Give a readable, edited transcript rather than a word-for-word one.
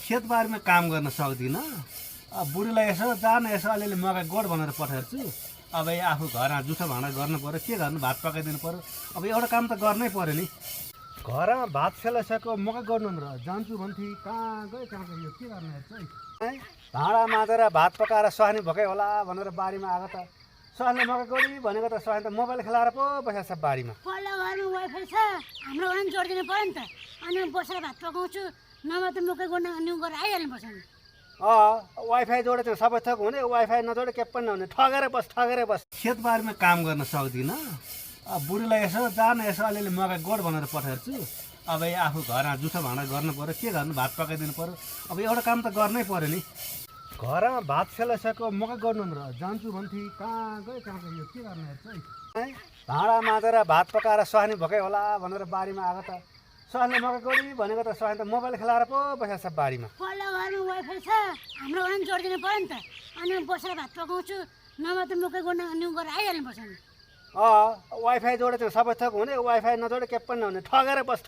खेतबारीमा काम गर्न सक्दिनँ। बुढीलाई यसो जान यसो अलिअलि मकै गोड भनेर पठाइदिन्छु। अब आफू घरमा जुठो भाँडा गर्नु पऱ्यो, के गर्नु, भात पकाइदिनु पऱ्यो। अब एउटा काम त गर्नै पऱ्यो नि। घरमा भात सेलाइसक्यो, मकै गर्नु र जान्छु भन्थे, कहाँ गयो यो के गर्नु हेर्छ है। भाँडा माझेर भात पकाएर सुहानी भएकै होला भनेर बारीमा आएको त सुहानीले मकै गोडी भनेको त सुहानी त मोबाइल खेलाएर पो बसेको छ बारीमा। पल्लो घरमा वाइफाई छ, हाम्रो वान जोडिदिनु पऱ्यो नि त। अनि बसेर भात पकाउँछु, नभए त मकै गोड्न न्यु गरेर आइहाल्नुपर्छ नि। वाइफाई जोडे त सबै थोक हुने, वाइफाई नजोडे के पनि नहुने। ठगेर बस। खेतबारीमा काम गर्न सक्दिनँ। बुढीलाई यसो जान यसो अलिअलि मकै गोड भनेर पठाइदिन्छु। अब आफू घरमा जुठो भाँडा गर्नु पऱ्यो, के गर्नु, भात पकाइदिनु पऱ्यो। अब एउटा काम त गर्नै पऱ्यो नि। घरमा भात सेलाइसक्यो, मकै गर्नु र जान्छु भन्थे, कहाँ गयो यो के गर्नु हेर्छ है। भाँडा माझेर भात पकाएर सुहानी भएकै होला भनेर बारीमा आएको त सुहानीले मकै गोडी भनेको त सुहानी त मोबाइल खेलाएर पो बसेको छ बारीमा। पल्लो घरमा वाइफाई छ, हाम्रो वान जोडिदिनु पऱ्यो नि त। अनि बसेर भात पकाउँछु, नभए त मकै गोड्न न्यु गरेर आइहाल्नुपर्छ नि। वाइफाई जोडे त सबै थोक हुने, वाइफाई नजोडे के पनि नहुने। ठगेर बस।